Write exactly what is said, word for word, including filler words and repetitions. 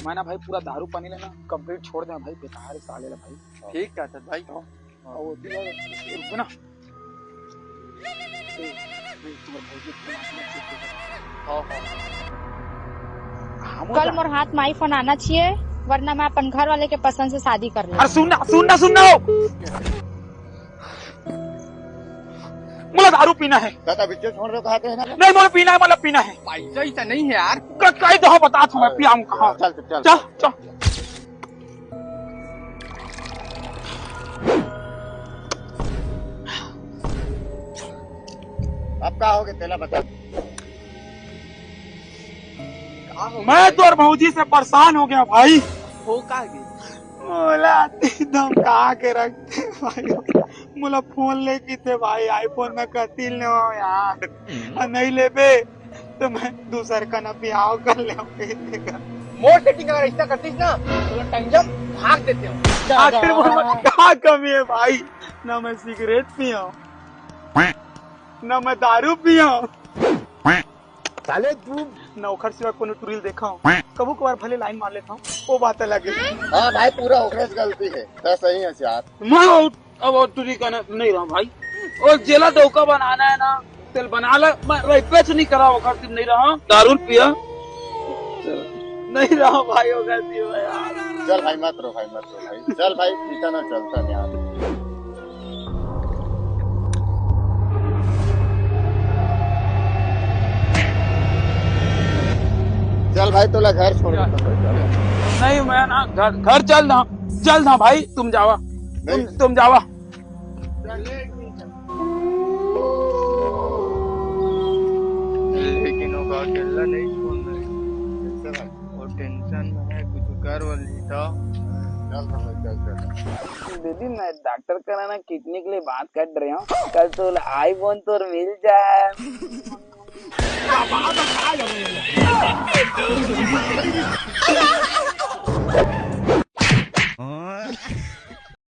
मैं ना भाई पूरा दारू पानी लेना कंप्लीट छोड़ देना भाई, बेकार साले ला भाई। ठीक कहत हस भाई। और वो रुको ना। हाँ, हाँ। कल मोर हाथ में iPhone आना चाहिए, वरना मैं अपन घर वाले के पसंद से शादी कर लूँ। अरे सुन ना, सुन ना, सुन ना। मोला दारू पीना है। दादा, बिच्चो छोड़ दो, कहा थे ना। नहीं, मोला पीना है, मोला पीना है। पैसा ऐसा नहीं है यार। क-, कह दो, हाँ, बता तू, मैं पियाऊँ कहाँ। चल, चल, चल। चल, चल। अब का हो गया, तेला बता। का हो मैं गया? तो और भौजी से परेशान हो गया भाई। हो का गया? मोला धमका के रखते भाई। मोला फोन ले कीथे भाई, iPhone में कतिल ने हो यार। और नहीं लेबे तो मैं दूसर का ना बिहाव कर ले। मोर सेटिंग अगर ऐसा करतीस ना तो टंगम भाग देते हो। आखिर मोर में का कमी है भाई? ना मैं सिगरेट पिया, ना मैं दारू पिया। साले तू ना ओखर सिवा कोनो टुरी ल देखा हूँ। कभू कभार भले लाइन मार लेता हूँ, वो बात अलग है। हाँ भाई, पूरा ओखरे से गलती है। बस सही है यार। मैं अब, अब और टुरी का ना, नहीं रहा भाई। और जेला डौका बनाना है ना, तेल बना ले। मैं रेपे से नहीं करा ओखर सिवा, नहीं रहा। दारू पिया। नहीं रहा भाई, ओखर सिवा यार। चल भाई, मत रो भाई, मत रो भाई। चल भाई, पीछा ना चलता यार। चल भाई, तोला घर छोड़ देता हूँ, चल। नहीं, मैं ना घर, घर चल ना, चल ना भाई, तुम जावा, तुम, नहीं। तुम जावा। लेकिन वो अकेला नहीं छोड़ना है। कैसे भाई? वो टेंशन में है, कुछ कर वो लेता। चल, चल, चल, चल। दीदी, मैं डॉक्टर करा ना किडनी के लिए बात कर रहे हूँ। कल तो iPhone तो मिल जाए।